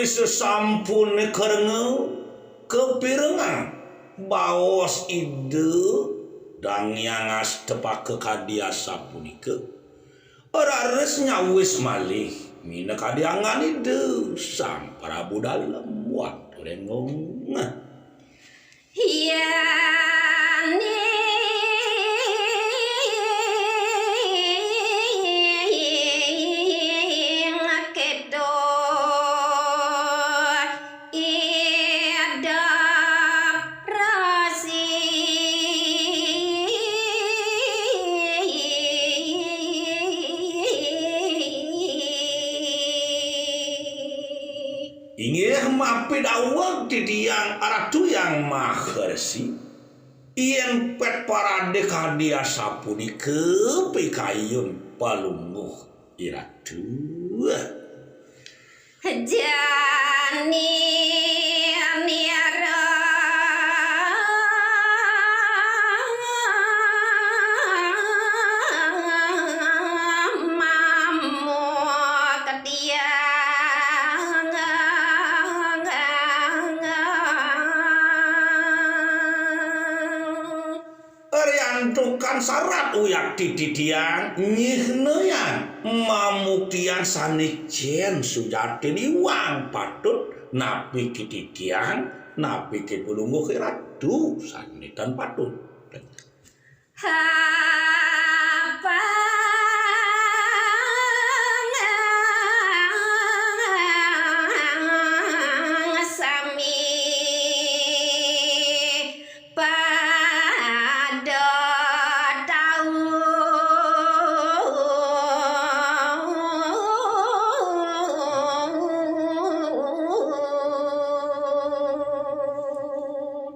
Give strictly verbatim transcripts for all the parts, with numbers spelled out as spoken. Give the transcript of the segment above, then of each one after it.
Sesampune karenga kapirengang baos Ida Dang Hyang astepaka kadi asapunika, raris nyawis malih minakadi anggan Ida Sang Prabu Dalem. Wah, rengung. Yaning kedo idap rasi. Inggih mapidaweg titiang Ratu Hyang Maha Resi, yén pét parade kadi asapunika pikayun palungguh iratu. Jani nira mamuk tiang. Riantukan sarat uyakti titiang nyihnayang mamuktian sané cén sujatin iwang patut, napi ké titiang, napi ké Palungguh Ratu sané tan patut. Hapang sami pada tau.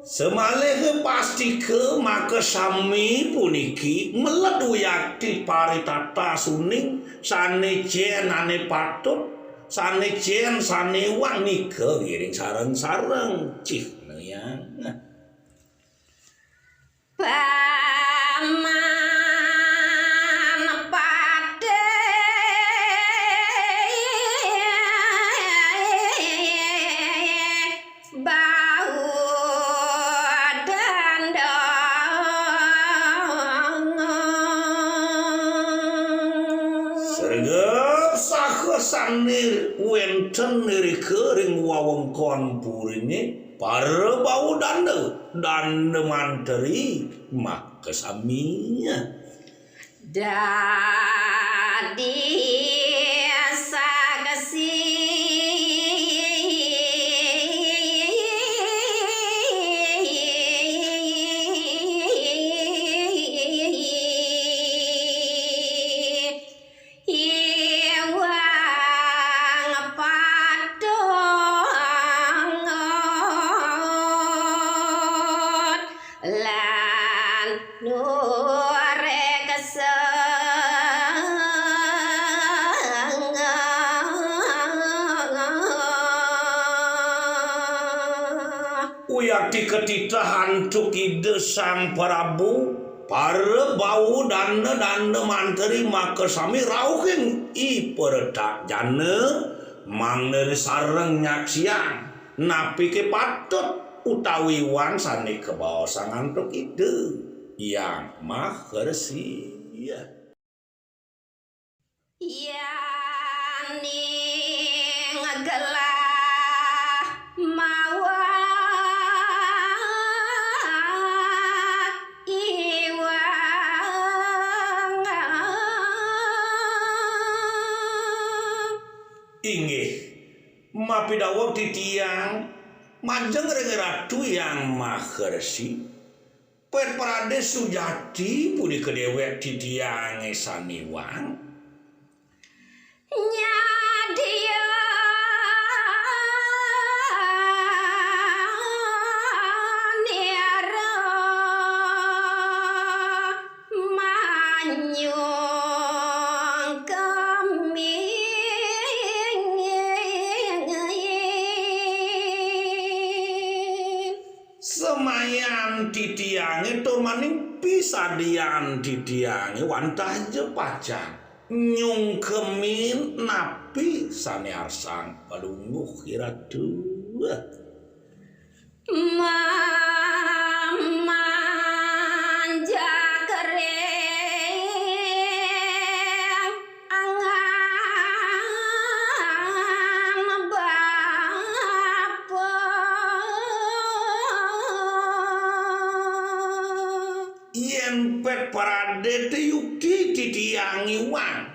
Samalih pastika makasami puniki meled wiakti paritata suning sané cén ané patut, sané cén sané iwang nika ngiring sareng-sareng cihnayang. Paman patih bau dandang. Sregep saha sané wénten irika ring wewengkon puriné, para bau danda, danda mantri makasami. Dadi saksi. Iwang padongot lan nureksa. Uyakti katitah antuk Ida Sang Prabu, para bau danda-danda mantri makasami rauhing i peretak jana, mangda sareng nyaksiang napi ké patut utawi iwang sané kabaosang antuk Ida Hyang Maha Resi. Yaning gelah mawat iwang. Inggih, mapidaweg titiang majeng ring Ratu Hyang Maha Resi. Pét parade sujati punika déwék titiangé sané iwang. Nyadya nira manyung kemingin. Semayan titiangé tur maning pisadian titiangé wantah ja pacang nyungkemin napi Napi sane arsang palungguh, Iratu? Mamanjak ring angan bapa. Yen pet parade te yukti titiang iwang.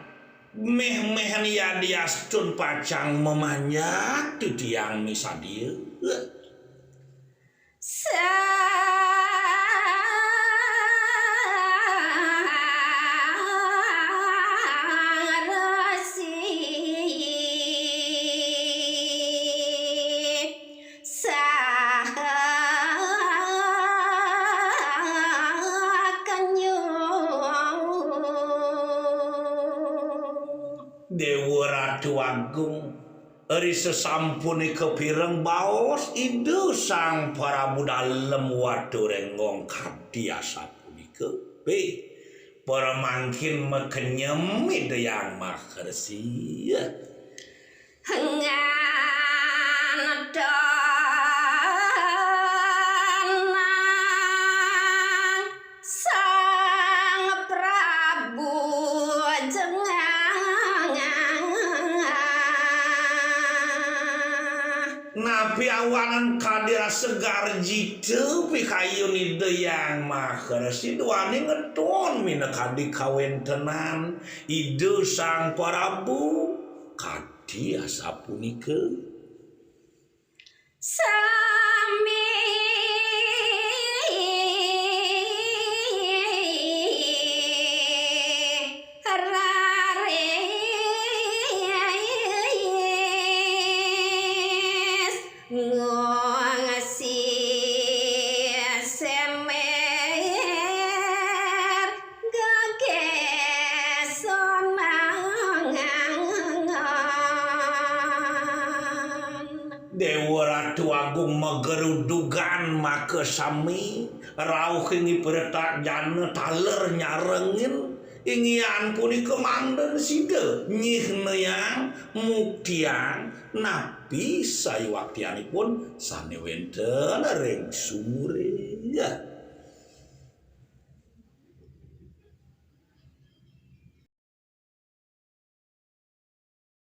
Meh-mehen yadiastun pacang mamanjak titiang misadia. Sang Resi saha kenyuh. Dewa Ratu Agung, ri sasampune kapireng baos Ida Sang Prabu Dalem Watu Renggong kadi asapunika, pe, pramangkin makenyem Ida Hyang Maha Resi. Ngan danang Sang Prabu jengang. Napi awanan kadi rasa garjita pikayun Ida Hyang Maha Resi duaning ngeton minakadi kawentenan Ida Sang Prabu kadi asapunika. Sami raris ngungsi semer gegesonan. Dewa Ratu Agung magerudugan makasami, rauh inggih piretak jana taler nyarengin, ingian punika mangda sida nyihnayang muktiang napi sayuwaktianipun sane wenten ring sumure.